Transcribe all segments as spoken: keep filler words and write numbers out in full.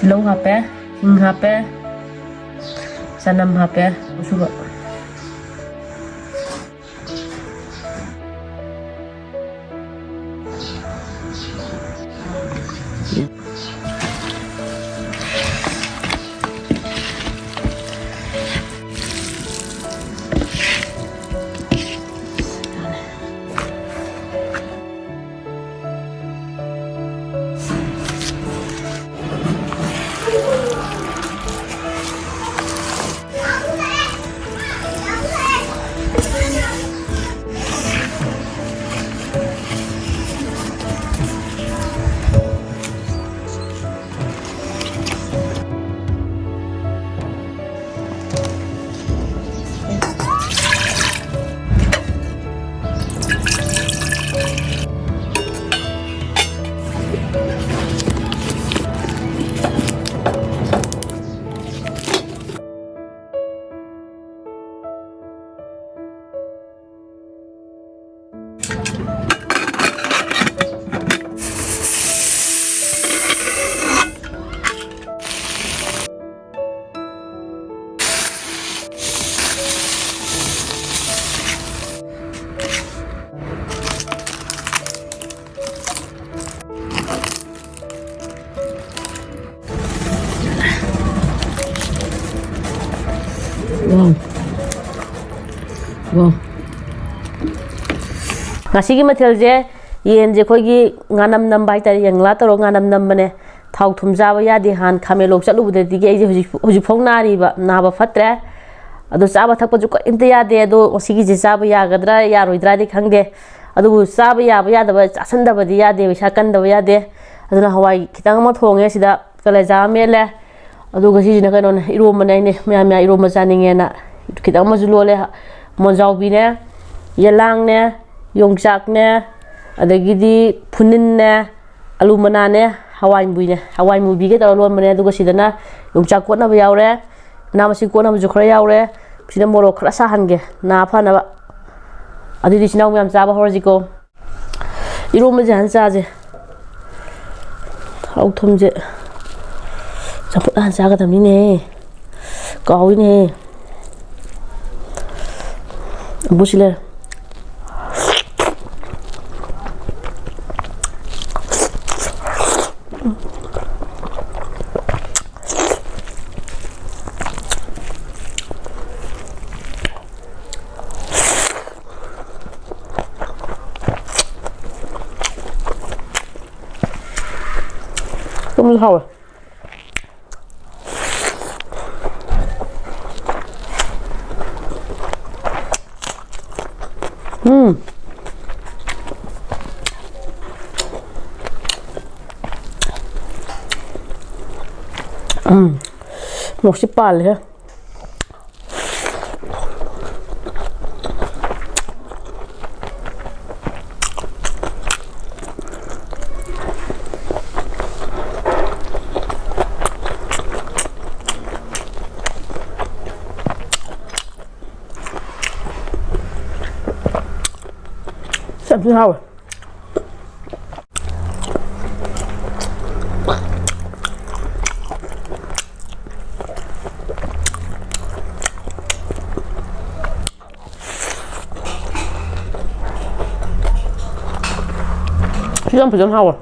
ꯇꯤꯜꯍꯧ ꯍꯥꯞꯄꯦ, ꯁꯤꯡ ꯍꯥꯞꯄꯦ, ꯆꯅꯝ ꯍꯥꯞꯄꯦ, ꯑꯁꯨꯕ꯫ ꯋꯥꯎ꯫ ꯋꯥꯎ꯫ ꯉꯁꯤꯒꯤ ꯃꯊꯦꯜꯁꯦ ꯌꯦꯟꯁꯦ ꯑꯩꯈꯣꯏꯒꯤ ꯉꯥꯅꯝ ꯅꯝꯕ ꯍꯥꯏꯇꯥꯔꯦ, ꯌꯦꯟ ꯉꯥ ꯇꯧꯔꯒ ꯉꯥꯅꯝ ꯅꯝꯕꯅꯦ꯫ ꯊꯥꯎ ꯊꯨꯝ ꯆꯥꯕ ꯌꯥꯗꯦ, ꯍꯥꯟꯅ ꯈꯥꯃꯦꯟ ꯂꯣꯛ ꯆꯠꯂꯨꯕꯗꯒꯤ ꯑꯩꯁꯦ ꯍꯧꯖꯤꯛ, ꯍꯧꯖꯤꯛꯐꯥꯎ ꯅꯥꯔꯤꯕ, ꯅꯥꯕ ꯐꯠꯇ꯭ꯔꯦ꯫ ꯑꯗꯣ ꯆꯥꯕ ꯊꯛꯄꯁꯨ ꯀꯔꯤꯝꯇ ꯌꯥꯗꯦ꯫ ꯑꯗꯣ ꯉꯁꯤꯒꯤꯁꯦ ꯆꯥꯕ ꯌꯥꯒꯗ꯭ꯔꯥ ꯌꯥꯔꯣꯏꯗ꯭ꯔꯥꯗꯤ ꯈꯪꯗꯦ, ꯑꯗꯨꯕꯨ ꯆꯥꯕ ꯌꯥꯕ ꯌꯥꯗꯕ ꯆꯥꯁꯟꯗꯕꯗꯤ ꯌꯥꯗꯦ, ꯏꯁꯥ ꯀꯟꯗꯕ ꯌꯥꯗꯦ꯫ ꯑꯗꯨꯅ ꯍꯋꯥꯏ ꯈꯤꯇꯪ ꯑꯃ ꯊꯣꯡꯉꯦ, ꯁꯤꯗ ꯀꯂꯦꯖꯥ ꯑꯃ ꯃꯦꯠꯂꯦ꯫ ꯑꯗꯨꯒ ꯁꯤꯁꯤꯅ ꯀꯩꯅꯣꯅꯦ, ꯏꯔꯣꯝꯕꯅꯦ꯫ ꯑꯩꯅ ꯃꯌꯥꯝ ꯃꯌꯥꯝ ꯏꯔꯣꯝꯕ ꯆꯥꯅꯤꯡꯉꯦꯅ ꯈꯤꯇꯪ ꯑꯃꯁꯨ ꯂꯣꯜꯂꯦ꯫ ꯃꯣꯟꯖꯥꯎꯕꯤꯅꯦ, ꯌꯦꯂꯥꯡꯅꯦ, ꯌꯣꯡꯆꯥꯛꯅꯦ, ꯑꯗꯒꯤꯗꯤ ꯐꯨꯅꯤꯟꯅꯦ, ꯑꯂꯨ ꯃꯅꯥꯅꯦ, ꯍꯋꯥꯏ ꯃꯨꯕꯤꯅꯦ, ꯍꯋꯥꯏ ꯃꯨꯕꯤꯒ ꯇꯧꯔ ꯂꯣꯟꯕꯅꯦ꯫ ꯑꯗꯨꯒ ꯁꯤꯗꯅ ꯌꯣꯡꯆꯥꯛ ꯀꯣꯠꯅꯕ ꯌꯥꯎꯔꯦ, ꯃꯅꯥ ꯃꯁꯤꯡ ꯀꯣꯠꯅꯕꯁꯨ ꯈꯔ ꯌꯥꯎꯔꯦ꯫ ꯁꯤꯗ ꯃꯣꯔꯣꯛ ꯈꯔ ꯁꯥꯍꯟꯒꯦ, ꯅꯥ ꯐꯅꯕ꯫ ꯑꯗꯨꯗꯤ ꯏꯆꯤꯟ ꯏꯅꯥꯎ ꯃꯌꯥꯝ ꯆꯥꯕ ꯍꯧꯔꯁꯤꯀꯣ꯫ ꯏꯔꯣꯝꯕꯁꯦ ꯍꯥꯟꯅ ꯆꯥꯁꯦ꯫ ꯊꯥꯎ ꯊꯨꯝꯁꯦ ꯆꯝꯐꯨꯠ ꯍꯥꯟꯅ ꯆꯥꯒꯗꯕꯅꯤꯅꯦ꯫ ꯀꯥꯎꯏꯅꯦ꯫ ꯑꯕꯨ ꯁꯤ ꯂꯩꯔꯦ꯫ ꯑꯗꯨꯝ ꯍꯥꯎꯋꯦ꯫ ꯎꯝ꯫ ꯎꯝ꯫ ꯃꯣꯔꯣꯛꯁꯤ ꯄꯥꯜꯂꯦꯍꯦ꯫ ꯌꯥꯝ ꯊꯤꯅ ꯍꯥꯎꯋꯦ꯫ ꯁꯤ ꯌꯥꯝ ꯐꯖꯅ ꯍꯥꯎꯋꯦ꯫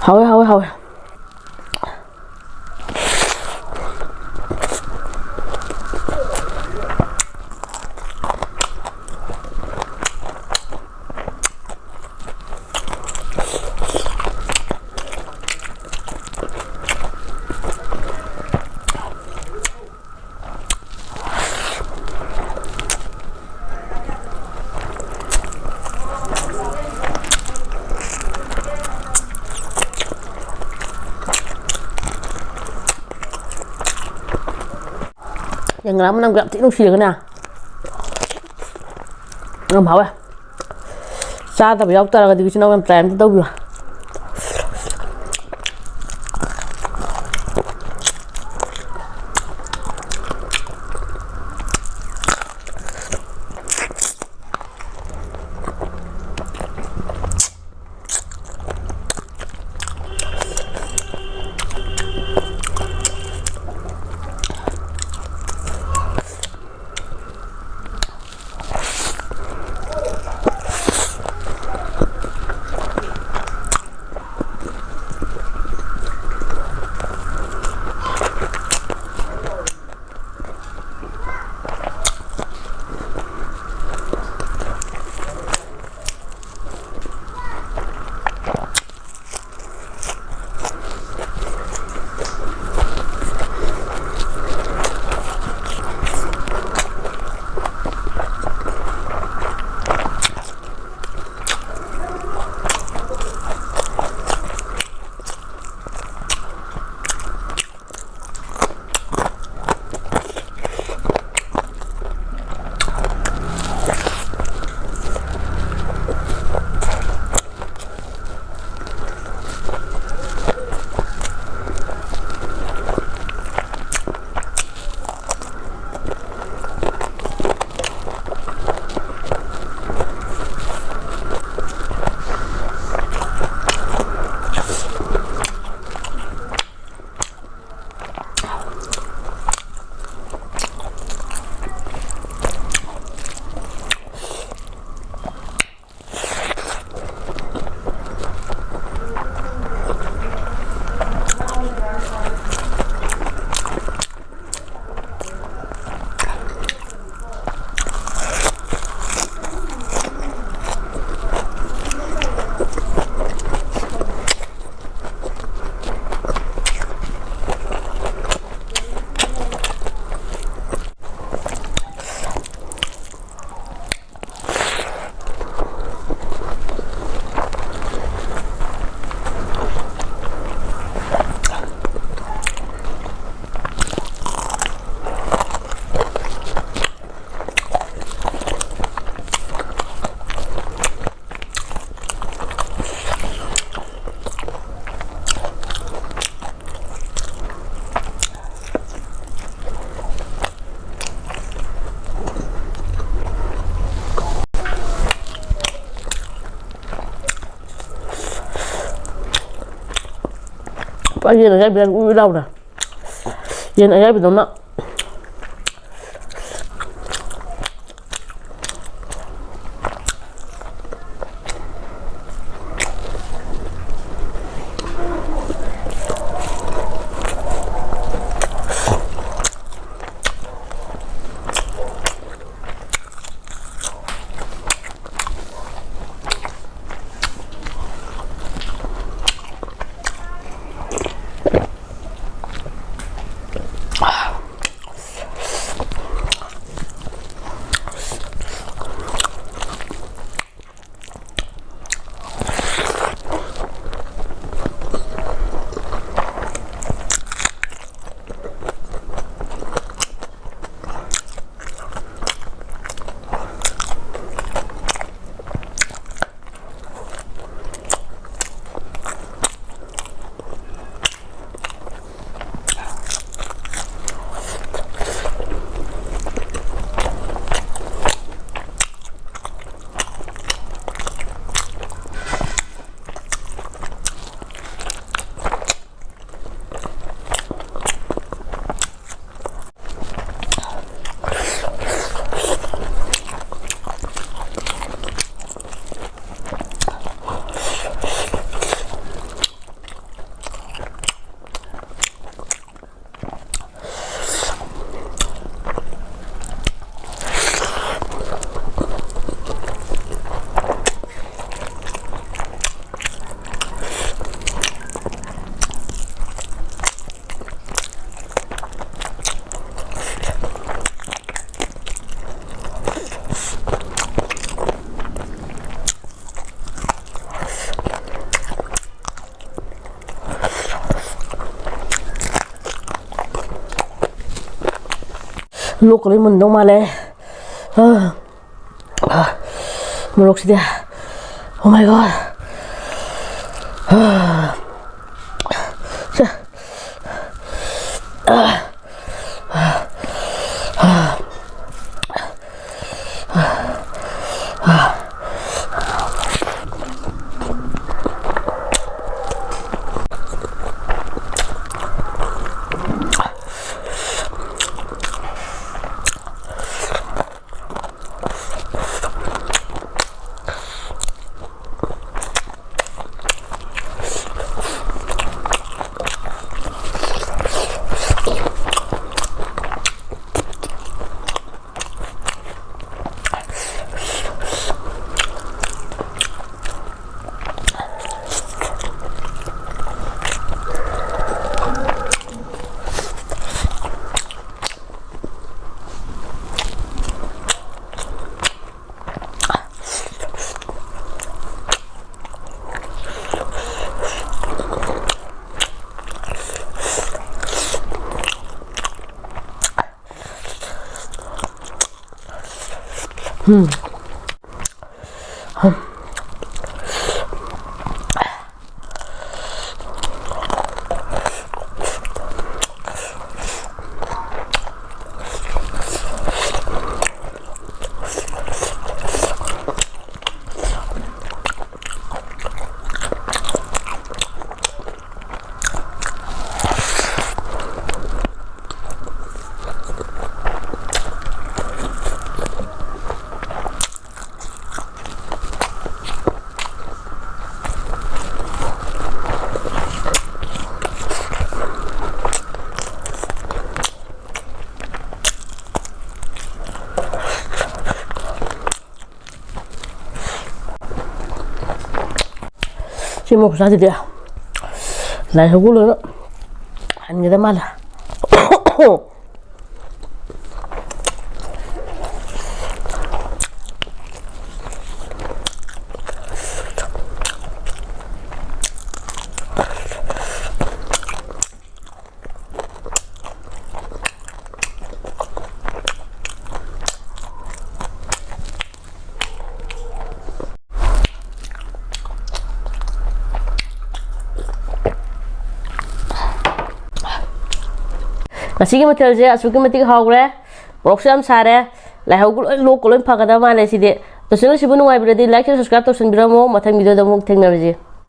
ꯍꯥꯎꯋꯦ, ꯍꯥꯎꯋꯦ, ꯍꯥꯎꯋꯦ꯫ ꯌꯥꯏꯉꯪꯂꯥ ꯃꯅꯝꯒ ꯌꯥꯝ ꯊꯤ ꯅꯨꯡꯁꯤꯔꯒꯅꯦ꯫ ꯌꯥꯝ ꯍꯥꯎꯋꯦ꯫ ꯆꯥꯗꯕ ꯌꯥꯎ ꯇꯥꯔꯒꯗꯤ ꯏꯆꯤꯟ ꯏꯅꯥꯎ ꯌꯥꯝ try ꯑꯝꯇ ꯇꯧꯕꯤꯌꯨ꯫ ꯄꯨꯔꯥ ꯌꯦꯟ ꯑꯌꯥꯏꯕ ꯌꯥꯝ ꯎꯏ ꯎꯏ ꯂꯥꯎꯔꯦ꯫ ꯌꯦꯟ ꯑꯌꯥꯏꯕꯗꯧꯅ꯫ ꯂꯣꯛꯀ ꯂꯣꯏ ꯃꯨꯟꯗꯧ ꯃꯥꯜꯂꯦ꯫ ꯑꯥ, ꯑꯥ, ꯃꯣꯔꯣꯛꯁꯤꯗꯤ꯫ Oh my God꯫ ꯑꯥ, ꯁꯦ꯫ ꯁꯤ ꯃꯣꯔꯣꯛ ꯈꯨꯁꯥꯁꯤꯗꯤ ꯂꯥꯏꯍꯧꯒ ꯂꯣꯏꯅ ꯍꯟꯒꯗꯕ ꯃꯥꯜꯂꯦ꯫ ꯉꯁꯤꯒꯤ ꯃꯊꯦꯜꯁꯦ ꯑꯁꯨꯛꯀꯤ ꯃꯇꯤꯛ ꯍꯥꯎꯈ꯭ꯔꯦ꯫ ꯃꯣꯔꯣꯛꯁꯨ ꯌꯥꯝ ꯁꯥꯔꯦ꯫ ꯂꯥꯏꯍꯧꯒ ꯂꯣꯏ, ꯂꯣꯛꯀ ꯂꯣꯏ ꯐꯒꯗꯕ ꯃꯥꯜꯂꯦ ꯁꯤꯗꯤ꯫ ꯑꯗꯣ channel ꯁꯤꯕꯨ ꯅꯨꯡꯉꯥꯏꯕꯤꯔꯗꯤ like, share, subscribe ꯇꯧꯁꯟꯕꯤꯔꯝꯃꯣ꯫ ꯃꯊꯪ video ꯗ ꯑꯃꯨꯛ ꯊꯦꯡꯅꯔꯁꯤ꯫